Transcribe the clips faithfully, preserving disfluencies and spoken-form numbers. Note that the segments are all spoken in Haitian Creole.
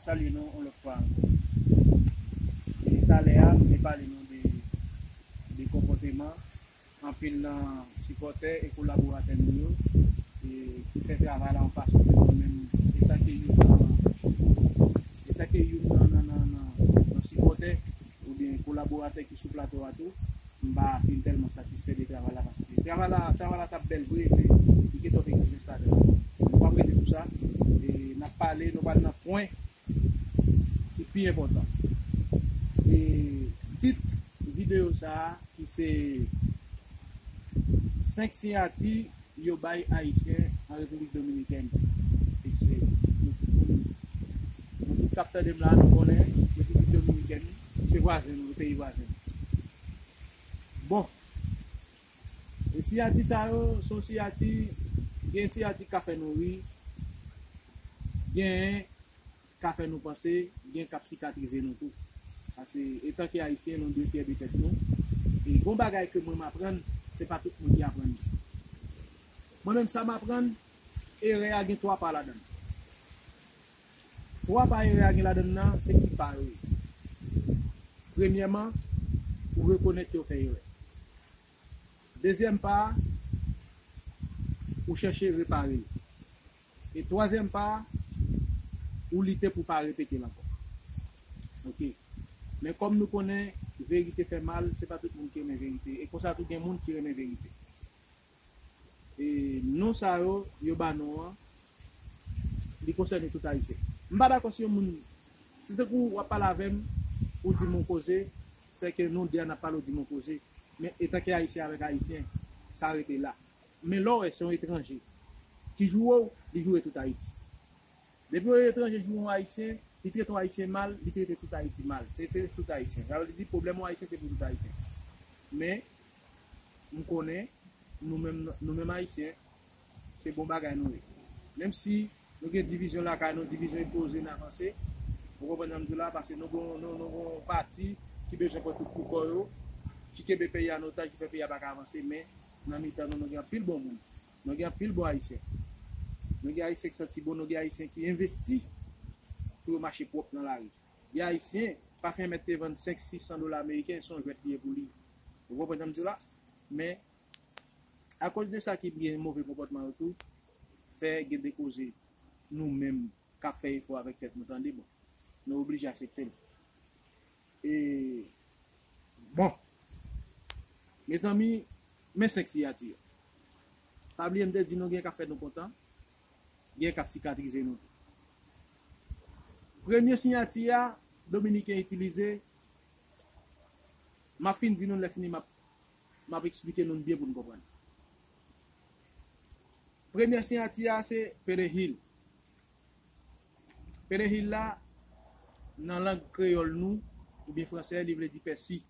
Salye nou yon lòt fwa ankò. E talè a, m te pale nou de, de konpòteman anpil nan sipòtè e kolaboratè nou yo, e ki fè travay la yon fason ke mwen menm, etanke youn nan, etanke youn nan, nan, nan, nan, nan sipòtè oubyen kolaboratè ki sou plato a tou, m pa fin tèlman satisfè de travay la, paske travay la, travay la t ap bèl vre, men li gen twòp egzijans ladan l. Nou p ap rete sou sa. E n ap pale, nou pral nan pwen ki pi enpòtan. E tit videyo sa a, ki se senk siyati yo bay Ayisyen an Repiblik Dominikèn. E se, nou, nou, nou tout k ap tande m la, nou konnen Repiblik Dominikèn se vwazen nou, se peyi vwazen nou. Bon, e siyati sa yo, se yon siyati, gen siyati k ka fè nou ri, gen ka fè nou panse, gen k ap sikatrize nou tou. Paske, etanke Ayisyen, nou dwe fyè de tèt nou. E gon bagay ke mwen m aprann, se pa tout moun ki aprann li. Mwen menm, sa m aprann, erè a gen twa pa ladan l. Twa pa erè a gen ladan l nan, se ki pa yo ye? Premyèman, ou rekonèt ke w fè erè. Dezyèm pa a, ou chèche repare l. E twazyèm pa a, ou lite pou pa repete l ankò. Oke. Men kòm nou konnen verite fè mal, se pa tout moun ki renmen verite. E konsa tou gen moun ki renmen verite. E non sa yo, yo ba nou an, li konsène tout Ayisyen. M pa dakò si yon moun, si tankou w ap pale avè m, ou di m yon koze, se ke nou de a n ap pale, ou di m yon koze. Men etanke Ayisyen avèk Ayisyen, sa rete la. Men lè w wè se yon etranje ki joure w, li joure tout Ayiti. Depi yon etranje joure yon Ayisyen, li trete yon Ayisyen mal, li trete tout Ayiti mal. Se, se tout Ayisyen. Sa vle di pwoblèm yon Ayisyen se pou tout Ayisyen. Men, m konnen, nou menm, nou menm Ayisyen, se bon bagay nou ye. Menm si nou gen divizyon lakay nou, divizyon e koze n avanse, ou konprann sa m di w la, paske nou gon, nou, nou gon pati ki bezwen pran tout pou kò yo, ki kenbe peyi a an otaj, ki fè peyi a pa ka avanse, men nan mitan nou, nou gen anpil bon moun. Nou gen anpil bon Ayisyen. Nou gen Ayisyen ki santi bon, nou gen Ayisyen ki envesti pou yo mache pwòp nan lari. Gen Ayisyen, pafen mèt te vann senk, sis san dola ameriken, se yon jwèt li ye pou li. Ou konprann sa m di w la? Men, akoz de sa ki gen move konpòtman yo tou, fè gen de koze nou menm k ap fè efò avèk tèt nou, tande, bon, nou oblije aksepte l. E, bon, mezanmi, men senk siyati yo. Pa bliye m te di nou gen k ap fè nou kontan, gen k ap sikatrize nou tou. Premye siyati a, Dominiken itilize, m ap fin di nou lè fini, m ap, m ap eksplike nou l byen pou n konprann. Premye siyati a se perehil. Perehil la, nan lang kreyòl nou, oubyen fransè, li vle di pèsi.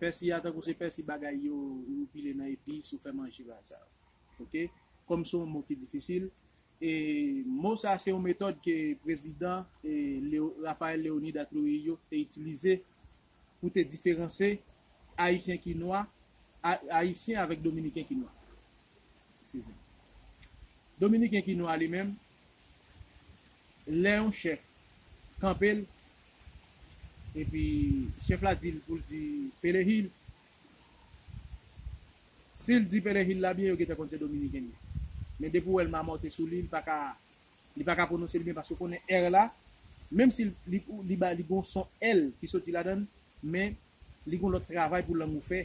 Pèsi a, tankou se pèsi bagay yo, ou pile nan epis, ou fè manje bagay sa yo. Oke? Kòm se yon mo ki difisil, e mo sa se yon metòd ke prezidan, e, Leo-, Raphaël Léonida Trujillo te itilize pou te diferansye Ayisyen ki nwa, A-, Ayisyen avèk Dominiken ki nwa. Eskize m. Dominiken ki nwa li menm, lè yon chèf kanpe l, epi chèf la di l pou l di perehil, si l di perehil la byen, yo gentan konn se Dominiken li ye. Men depi w wè l mamòte sou li, li pa ka, li pa ka pwononse l byen paske w konnen R la, menm si li, li, li ba, li gon son L ki soti ladan l, men li gon lòt travay pou lang ou fè.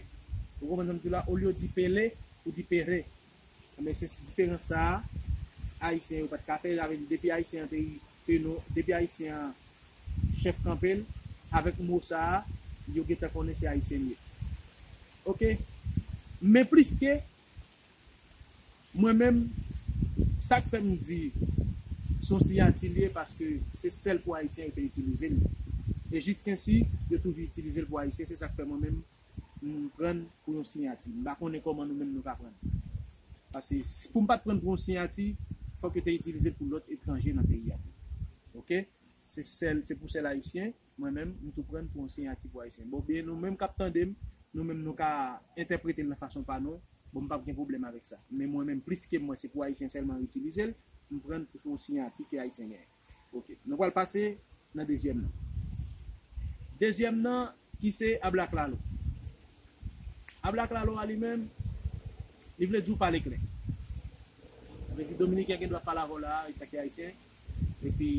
Ou konprann sa m di w la? Olye w di pele, ou di pere. Men se diferans sa a, Ayisyen yo pa t ka fè. Sa vle di, depi Ayisyen an te, te non, depi Ayisyen an chèf kanpe l, avèk mo sa a, yo gentan konnen se Ayisyen l ye. Oke? Men pliske, mwen menm, sa k fè m di se yon siyati l ye, paske se sèl pou Ayisyen yo te itilize l. E jiskensi, yo toujou itilize l pou Ayisyen, se sa k fè mwen menm, m pran l pou yon siyati. M pa konnen kòman nou menm nou ka pran l. Paske si, pou m pa t pran l pou yon siyati, fòk yo te itilize l pou lòt etranje nan peyi a tou. Oke? Se sèl, se pou sèl Ayisyen, mwen menm, m tou pran l pou yon siyati pou Ayisyen. Bon, byen, nou menm k ap tande m, nou menm nou ka entèprete l nan fason pa nou, bon, m p ap gen pwoblèm avèk sa. Men mwen menm, pliske m wè se pou Ayisyen sèlman yo itilize l, m pran l pou yon siyati ke Ayisyen genyen. Ok, nou pral pase nan dezyèm nan. Dezyèm nan, ki se ablaklalo. Ablaklalo a li menm, li vle di w pale klè. Sa vle di Dominiken gen dwa pale avè w la, etanke Ayisyen, epi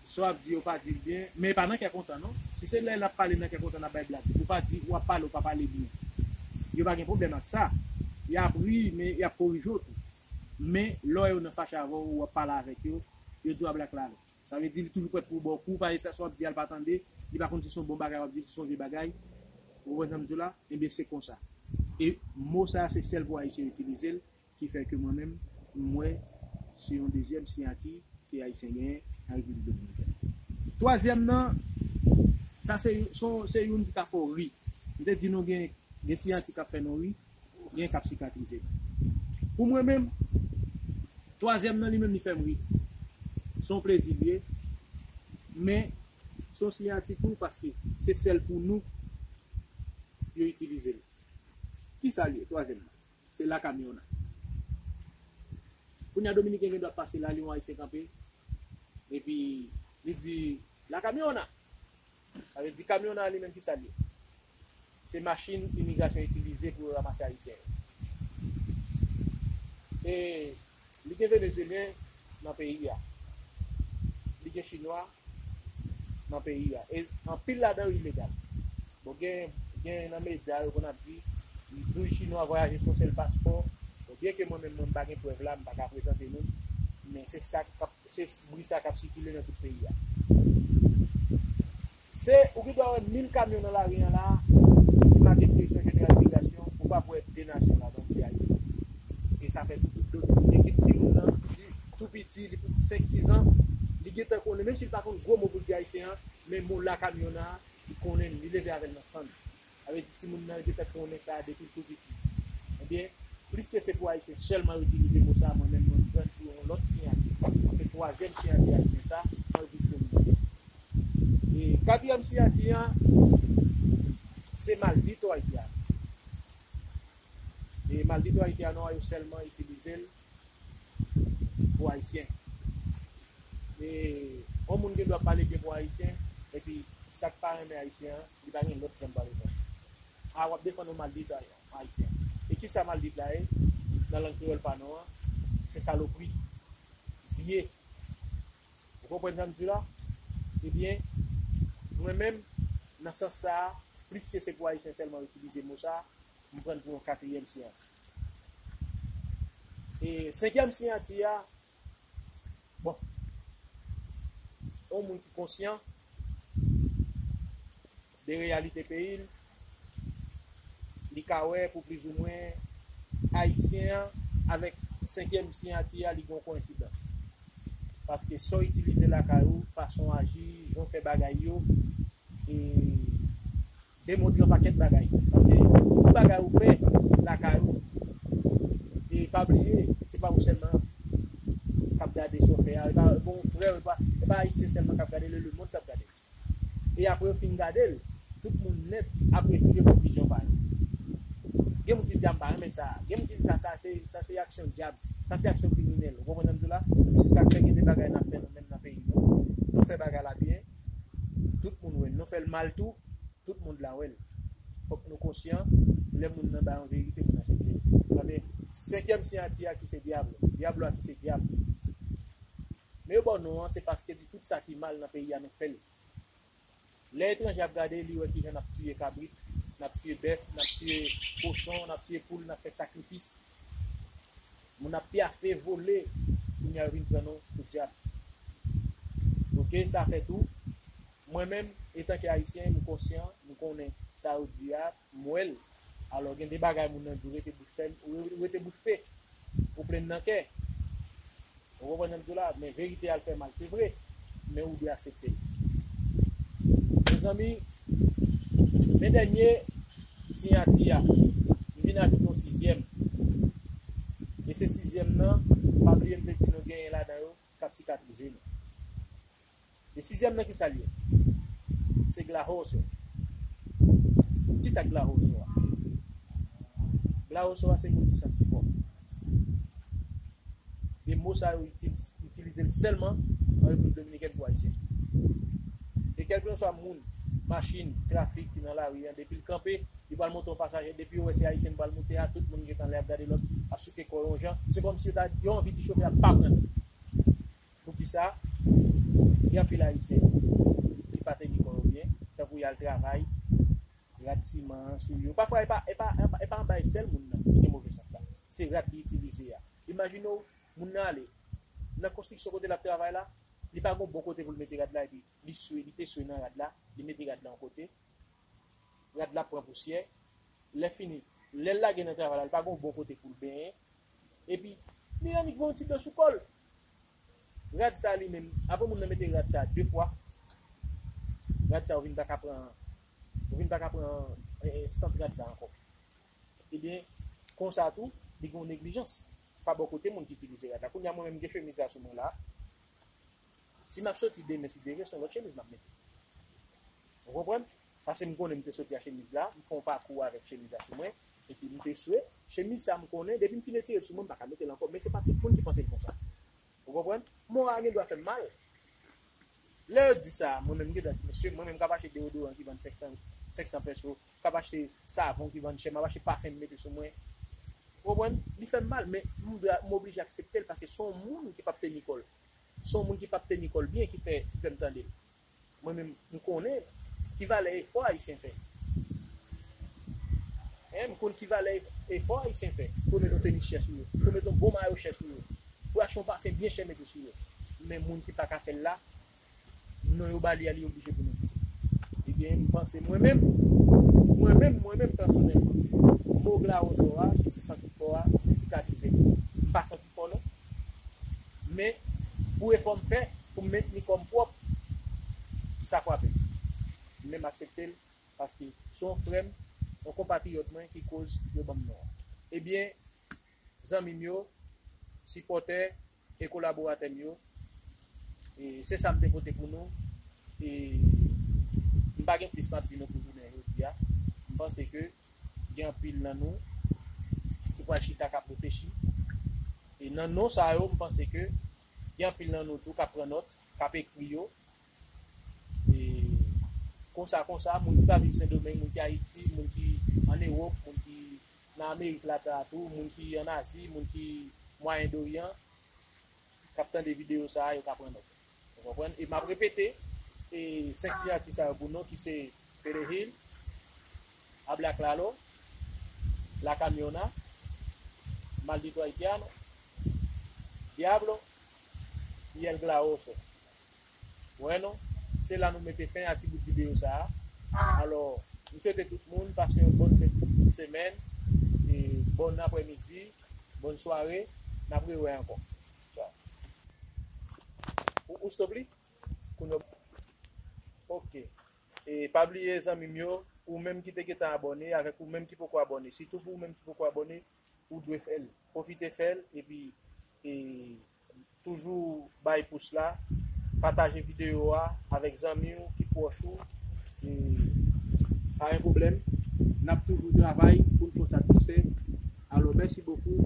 sa w ap di yo pa di l byen, men e pa nan kè kontan non. Si se lè l ap pale nan kè kontan, l ap bay blag, ou pa di, w ap pale, ou pa pale byen. Yo pa gen pwoblèm ak sa. Y ap ri, men y ap korije w tou. Men lè w wè yo nan fache avè w, w ap pale avèk yo, yo di w ablaklalo. Sa vle di li toujou prèt pou ba w kou, paske sa w ap di a l pa tande, li pa konn si se yon bon bagay w ap di l, si se yon vye bagay. Ou konprann sa m di w la? Ebyen, se konsa. E mo sa a se sèl pou Ayisyen itilize l, ki fè ke mwen menm, m wè se yon dezyèm siyati ke Ayisyen genyen nan Repiblik Dominikèn. Twazyèm nan, sa se, se, se youn ki ka fè w ri. M te di nou gen, gen siyati k ap fè nou ri, gen k ap sikatrize nou. Pou mwen menm, twazyèm nan li menm li fè m ri. Se yon plezi li ye. Men, se yon siyati tou paske se sèl pou nou yo itilize l. Kisa l ye, twazyèm nan? Se la camioneta. Kounye a Dominiken gen dwa pase la, li wè yon Ayisyen kanpe, epi li di, la camioneta. Sa vle di kamyonèt li menm ki sa l ye? Se machin imigrasyon itilize pou yo ranmase Ayisyen yo. E li gen Venezuelyen nan peyi a. Li gen Chinwa nan peyi a. E anpil ladan yo ilegal. Bon, gen, gen nan medya yo konn ap di, tou Chinwa vwayaje sou yon sèl paspò. Bon, byen ke mwen menm, mwen m pa gen prèv la, m pa ka prezante nou, men se sa k ap se bri sa k ap sikile nan tout peyi a. Se, ou gen dwa wè mil kamyon nan lari an la, ki make direksyon jeneral imigrasyon, ou p ap wè de nasyon ladan, se Ayisyen. E sa fè tout, tout, tout, e ki timoun nan, si tou piti, li pou senk, sis an, li gentan konnen, menm si l pa konn gwo mo pou l di Ayisyen an, men mo la kamyon nan, li konnen l, li leve avè l nan san l. Sa vle di timoun nan gentan konnen sa depi l tou piti. Ebyen, pliske se pou Ayisyen sèlman yo itilize mo sa, mwen menm mwen pran l pou yon lòt siyati. Se twazyèm siyati Ayisyen sa nan Repiblik Dominikèn. E katriyèm siyati an, se maldito haitiano. E maldito haitiano a yo sèlman itilize l pou Ayisyen. E yon moun gen dwa pale byen pou Ayisyen, epi sa k pa renmen Ayisyen an, li pa gen lòt jan pale non. A, w ap defann yon maldito Ayisyen. E kisa maldito la ye? Nan lang kreyòl pa nou an, se salopri, vye. Ou konprann sa m di la? Ebyen, mwen menm, nan sans sa a, pliske se pou Ayisyen sèlman yo itilize mo sa a, m pran l pou yon katriyèm siyati. E senkyèm siyati a, bon, yon moun ki konsyan de reyalite peyi l, li ka wè pou plizoumwen Ayisyen an avèk senkyèm siyati a, li gen yon koyensidans. Paske sa w itilize lakay ou, fason w aji, jan w fè bagay yo, e demontre yon pakèt bagay. Paske tout bagay ou fè lakay ou, e pa bliye, se pa ou sèlman k ap gade sa w fè a. E pa, e pa yon frè, e pa, e pa Ayisyen sèlman k ap gade l, lemonn k ap gade l. E apre yo fin gade l, tout moun nèt ap retire konklizyon pa yo. Gen moun ki di a m pa renmen sa. Gen moun ki di sa, sa se, sa se aksyon dyab. Sa se aksyon kriminèl. Ou konprann sa m di w la? E se sa k fè gen de bagay n ap fè nou menm nan peyi nou. Nou fè bagay la byen, tout moun wè l. Nou fè l mal tou, tout mond la wè l. Fòk nou konsyan, lè moun nan bay yon verite, moun nan se vre. Ebyen, senkyèm siyati a ki se dyab, dyab la ki se dyab. Men yo ba w non an, se paske di tout sa ki mal nan peyi a, nou fè l. Lè etranje ap gade, li wè kijan n ap tiye kabrit, n ap tiye bèf, n ap tiye kochon, n ap tiye poul, n ap fè sakrifis. Moun ap pyafe, vole, kounye a yo vin pran nou pou dyab. Oke, sa fè tou, mwen menm, etanke Ayisyen, m konsyan, m konnen sa yo di a, m wè l. Alò, gen de bagay moun nan di w rete bouch fèm, ou rete bouch pe, ou plenn nan kè. Ou konprann sa m di w la? Men verite a l fè mal, se vre. Men ou dwe aksepte l. Mezanmi, men dènye siyati a, m vin ajoute yon sizyèm. E se sizyèm nan, pa bliye m te di nou genyen ladan yo k ap sikatrize nou. E sizyèm nan, kisa l ye? Se glahoso. Kisa glahoso a? Glahoso a se moun ki santi fò. E mo sa yo itil-, itilize l sèlman Repiblik Dominikèn pou Ayisyen. E kèlkeswa moun, machin, trafik ki nan lari a, depi l kanpe, li pral monte yon pasaje, depi yo wè se Ayisyen li pral monte a, tout moun gentan lè ap gade lòt, ap souke kò yo yon jan. Se kòmsi yo ta, yo anvi di chofè a pa pran. Poukisa? Gen anpil Ayisyen ki pa teni kò yo byen, tankou y al travay, rad siman an sou yo. Pafwa, e pa, e pa, e pa, e pa anba e sèl moun nan ki gen move sant la. Se rad li itilize a. Imajine w, moun nan ale nan konstriksyon kote l ap travay la, li pa gen bon kote pou l mete rad la, epi li swe, li te swe nan rad la, li mete rad la yon kote, rad la pran pousyè, lè fini, lè l lage nan travay la, li pa gen bon kote pou l benyen, epi li annik gen yon ti blan sou kò l. Rad sa li menm, apre moun nan mete rad sa de fwa, rad sa ou vin pa ka pran, ou vin pa ka pran eh, eh, sant rad sa ankò. Ebyen, konsa tou, li gen yon neglijans pa bò kote moun ki itilize rad la. Kounye a mwen menm gen chemiz la sou mwen la. Si m ap soti demen, si Dye vle, se yon lòt chemiz m ap mete. Ou konprann? Paske m konnen m te soti ak chemiz la, m fè yon pakou avèk chemiz la sou mwen, epi m te swe, chemiz sa m konnen, depi m fin retire l sou mwen, m pa ka mete l ankò, men se pa tout moun ki panse l konsa. Ou konprann? Mò a gen dwa fè m mal. Lè yo di sa, mwen menm m gen dwa di, mesye, mwen menm k ap achte deodoran ki vann senk san, senk san peso, k ap achte savon ki vann chè, m ap achte pafen m mete sou mwen. Ou konprann? Li fè m mal, men m dwa, m oblije aksepte l paske se yon moun ki p ap teni kò l. Se yon moun ki p ap teni kò l byen ki fè, ki fè m tande l. Mwen menm, m konnen ki valè efò Ayisyen fè. Hein, m konn ki valè efò Ayisyen fè. Pou yo mete yon tenis chè sou yo, pou yo mete yon bon mayo chè sou yo, pou yo achte yon pafen byen chè mete sou yo. Men moun ki pa ka fè l la, non yo ba li a, li oblije pou nou kite. Ebyen, m panse mwen menm, mwen menm, mwen menm pèsonèlman, mo Glawoso a, ki se santi fò a, li sikatrize m. M pa santi fò non. Men, pou efò m fè, pou m mentni kò m pwòp, sa frape m. M menm aksepte l, paske se yon frè m, yon konpatriyòt mwen ki koz yo ban m non an. Ebyen, zanmi m yo, sipòtè e kolaboratè m yo, e se sa m te pote pou nou. E m pa gen plis m ap di nou pou jounen jodi a. M panse ke gen anpil nan nou ki pral chita k ap reflechi. E nan non sa yo, m panse ke gen anpil nan nou tou k ap pran nòt, k ap ekri yo. E konsa, konsa, moun ki pa viv Sendomeng, moun ki Ayiti, moun ki ann Ewòp, moun ki nan Amerik Latin tou, moun ki ann Azi, moun ki Mwayen Doryan, k ap tande videyo sa a, yo ka pran nòt. Ou konprann? E m ap repete, e senk siyati sa yo pou nou, ki se Pele Hill, Habla Claro, La Camiona, Maldito Haitiano, Diablo y El Glaoso. Bueno, se la nou mete fen a ti bout videyo sa a. Alò, m swete tout moun pase yon bòn fen semèn, e bòn aprèmidi, bòn sware, n ap rewè ankò. Tchaw. Ou, ou stop li? Kounye a. Ok. E pa bliye zanmi m yo, ou menm ki te gentan abòne, avèk ou menm ki poko abòne, sitou pou ou menm ki poko abòne, ou dwe fè l. Pwofite fè l, epi e, toujou bay pous la, pataje videyo a avèk zanmi w ki pwòch ou, e, pa gen pwoblèm, n ap toujou travay pou n fè w satisfè. Alò, mèsi bokou.